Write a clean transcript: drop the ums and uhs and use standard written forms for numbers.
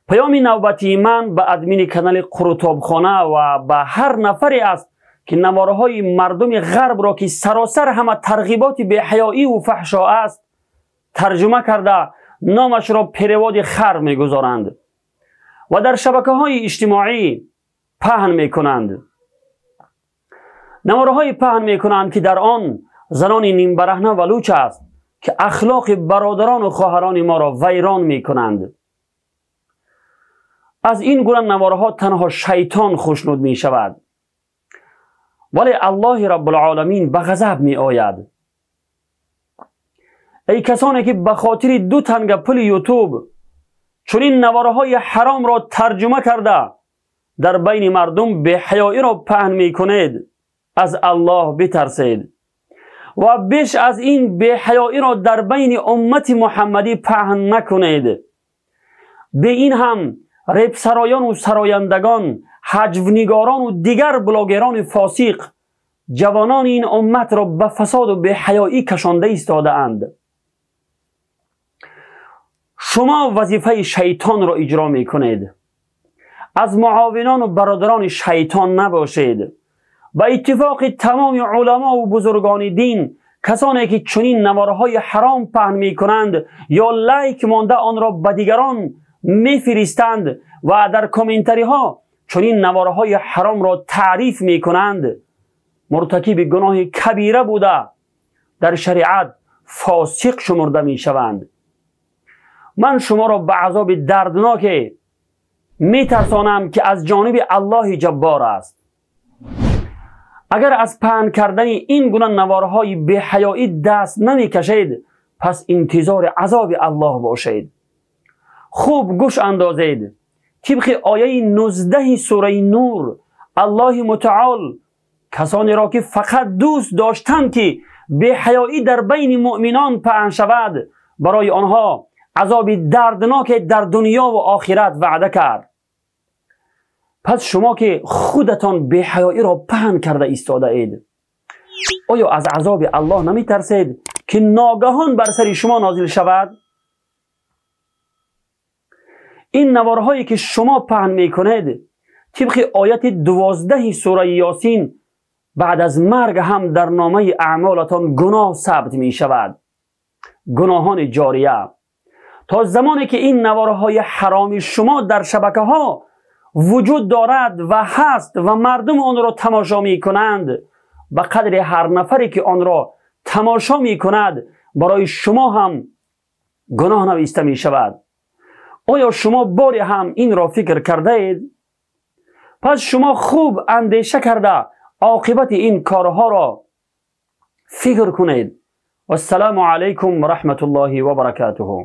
Паёми навбатии ман ба админи канали Қурутобхона ва ба ҳар нафаре аст, ки наворҳои мардуми ғарбро, ки саросар ҳама тарғиботи беҳаёиву фаҳшо аст, тарҷума карда номашро переводи хар мегузоранд ва дар шабакаҳои иҷтимоӣ паҳн мекунанд. Наворҳои паҳн мекунанд, ки дар он занони нимбараҳна ва луч аст, ки ахлоқи бародарону хоҳарони моро вайрон мекунанд. Аз ин гуна наворҳо танҳо шайтон хушнуд мешавад, вале Аллоҳи Раббулъоламин ба ғазаб меояд. Эй касоне, ки ба хотири ду танга пули Ютуб чунин наворҳои ҳаромро тарҷума карда дар байни мардум беҳаёиро паҳн мекунед, аз Аллоҳ битарсед ва беш аз ин беҳаёиро дар байни уммати муҳаммадӣ паҳн накунед. Бе ин ҳам репсароёну сарояндагон, ҳаҷвнигорону дигар блогерони фосиқ ҷавонони ин умматро ба фасоду беҳаёӣ кашонда истодаанд. Шумо вазифаи шайтонро иҷро мекунед. Аз муовинону бародарони шайтон набошед. Ба иттифоқи тамоми уламову бузургони дин, касоне ки чунин наворҳои ҳаром паҳн мекунанд ё лайк монда онро ба дигарон мефиристанд ва дар комментариҳо чунин наворҳои ҳаромро таъриф мекунанд, муртакиби гуноҳи кабира буда, дар шариат фосиқ шумурда мешаванд. Ман шуморо ба азоби дардноке метарсонам, ки аз ҷониби Аллоҳи Ҷаббор аст. Агар аз паҳн кардани ин гуна наворҳои беҳаёӣ даст намекашед, пас интизори азоби Аллоҳ бошед. Хуб гӯш андозед. Тибқи ояи 19 сураи Нур, Аллоҳи Мутаол касонеро, ки фақат дӯст доштанд, ки беҳаёӣ дар байни муъминон паҳн шавад, барои онҳо азоби дардноке дар дунёву охират ваъда кард. Пас шумо, ки худатон беҳаёиро паҳн карда истодаед, оё аз азоби Аллоҳ наметарсед, ки ногаҳон бар сари шумо нозил шавад? Ин наворҳое, ки шумо паҳн мекунед, тибқи ояти 12 сураи Ёсин, баъд аз марг ҳам дар номаи аъмолатон гуноҳ сабт мешавад, гуноҳони ҷория. То замоне ки ин наворҳои ҳароми шумо дар шабакаҳо вуҷуд дорад ва ҳаст ва мардум онро тамошо мекунанд, ба қадри ҳар нафаре, ки онро тамошо мекунад, барои шумо ҳам гуноҳ нависта мешавад. Оё шумо боре ҳам инро фикр кардаед? Пас шумо хуб андеша карда оқибати ин корҳоро фикр кунед. Вассалому алайкум ва раҳматуллоҳи ва баракатуҳу.